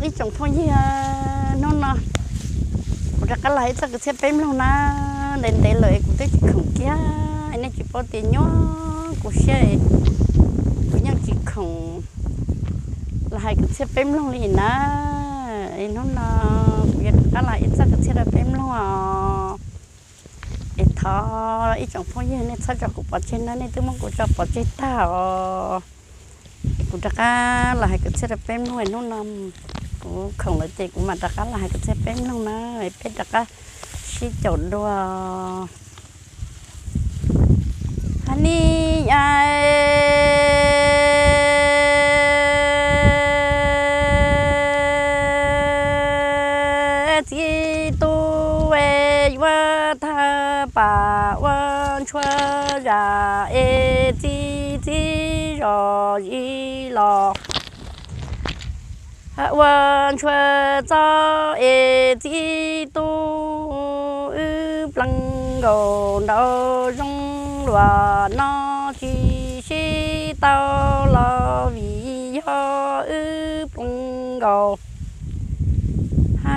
Ib tsoom phooj ywg, hnub no kuv rov qab los hais ib txoj kwv txhiaj peb mloog na. Ntev ntev lawm es kuv twb tsis khoom kiag, nej tsis paub tias nyuaj kuv siab, kuv yeej tsis khoom los hais kwv txhiaj peb mloog li na. Es hnub no kuv yuav rov qab los hais ib txoj kwv txhiaj rau peb mloog os. Es thov ib tsoom phooj ywg nej txhob tso kuv pov tseg na, nej twb muab kuv tso pov tseg tag os. Es kuv rov qab los hais kwv txhiaj rau peb mloog, hnub no kuv khoom lawm ces kuv mam rov qab los hais kwv txhiaj peb mloog na. Peb rov qab sib caum dua. Hab nij txiv tub es yuav thaj pam ua ntshua zam es txiv txiv zos zis los ua ntshua txob es txiv tub wb plees nkaus nraum zoov luag no tsis sib tau los vim yog wb plees nkaus.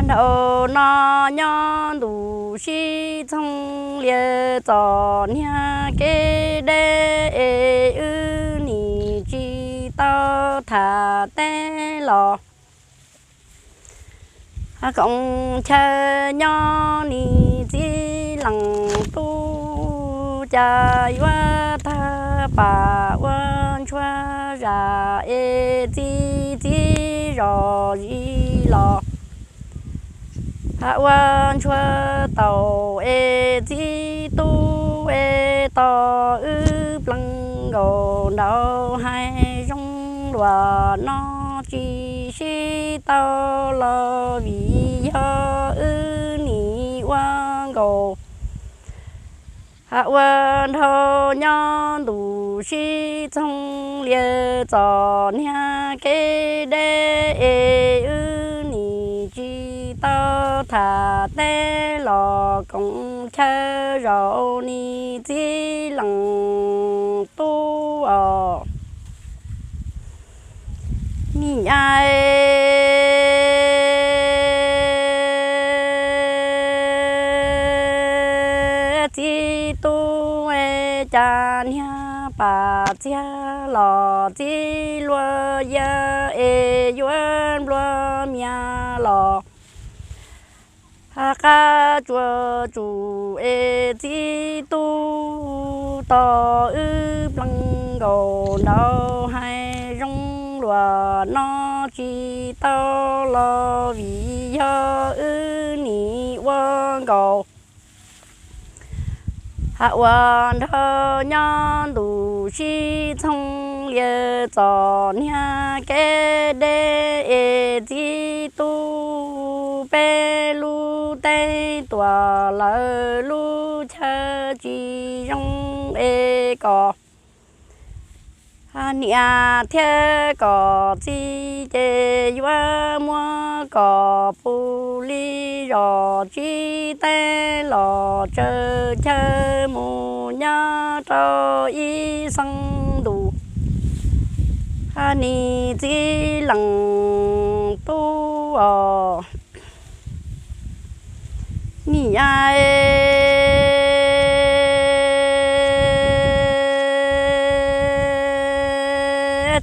Nraum no nyob ntuj sib txhooj lias txom niag kev deb es wb nim tsis tau tham teb los koom chaw nyob nim txiv leej tub, cas yuav thaj pam ua ntshua zam es txiv txiv zos zis los ua ntshua taum es txiv tub es tos wb plees nkaus nraum hav zoov luag no tsis sib tau los vim yog wb nim ua nkaus. Ua nrhau nyob ntuj sib txhooj lias txom niag kev deb es wb nim tsis tau tham teb los koom chaw zaum nim txiv leej tub os. Nij nyab txiv tub es cas niag pam txiag los txiv luag ya es yuav nplua mias los qab tsuas tsum es txiv tub tos wb plees nkaus nraum hav zoov luag no tsis tau los vim yog wb nim ua nkaus. Ua nrhau nyob ntuj sib txhooj lias txom niag kev deb es txiv tub peb lub teeb tuam lawv lub chaw tsis zoo es kom niam thiab kom txiv ces yuav muab kom pus li zos tsib teev los tsaws chaw mus nyob rau ib xeev ntuj. Nim txiv leej tub os, nim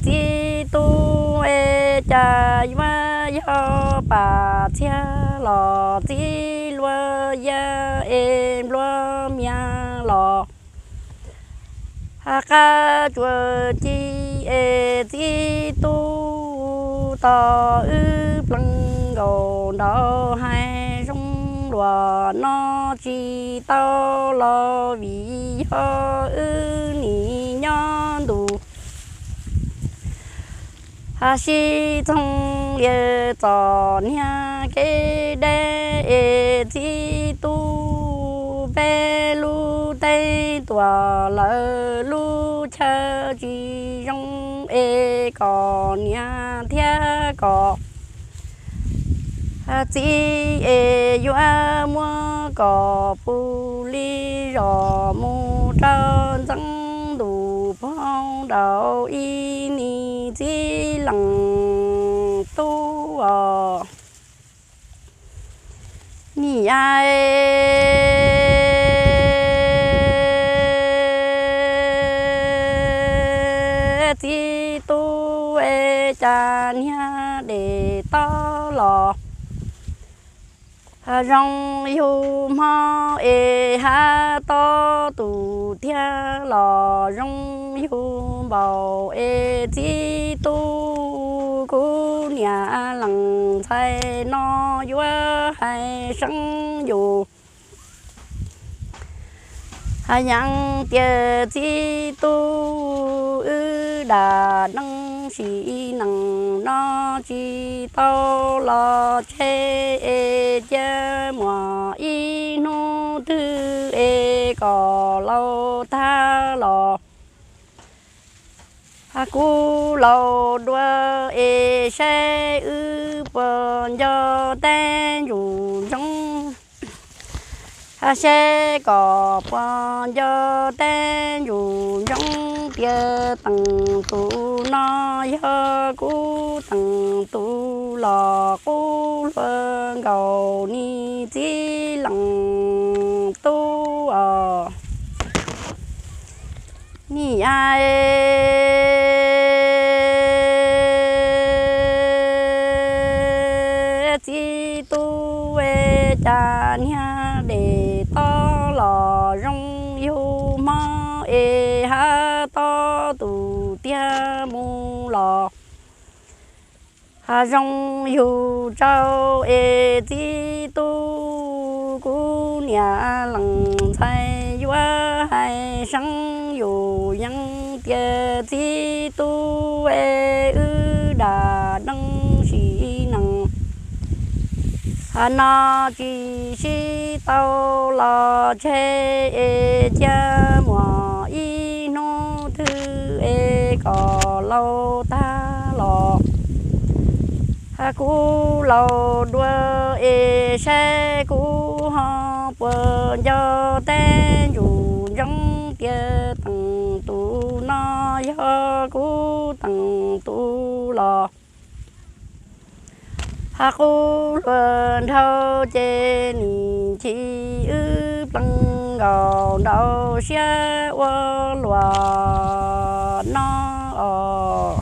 txiv tub es cas yuav yog pam txiag los txiv luag ya es nplua mias los qab tsuas ci es txiv tub tos wb plees nkaus nraum hav zoov luag no tsis tau los vim yog wb nim nyob ntuj sib txhooj lias txom niag kev deb es txiv tub peb lub teeb tuam lawv lub chaw tsis zoo es kom niam thiab kom txiv es yuav muab kom pus li zos mus rau ntxeev ntuj phoov daus ib nim txiv leej tub os. Yaj, txiv tub es cas niag dej tob los zoo yug hmo es hav tob tus thiab los zoo yug npaum es txiv tub, kuv niam leej ntxhais no yuav hais seeb yus. Hais yeej tias txiv tub, wb dam neeb sim neej no tsis tau los tseg es cia muaj ib hnub twg es kom laus tag los kuv laus dua es saib wb puas nco teeb ntsus ntsoov. Saib kom puas nco teeb ntsus ntsoov tias Teem tus no yog kuv Teem tus los qub hluas nkaus niag txiv leej tub os. Niam, txiv tub es cas niag dej tob los zoo yug hmo es hav tob tus thiab mus los zoo yug tsau es txiv tub, kuv niam leej ntxhais yuav hais seeb yus yeej tias txiv tub es wb dam neeb sim neej no tsis sib tau los tseg es cia muaj ib hnub twg es kom laus tag los kuv laus dua es saib kuv ho puas nco teeb ntsus ntsoov tias Teem tus no yog kuv Teem tus los qub hluas nraug ces nim chim wb plees nkaus nraum siab ua luaj no os.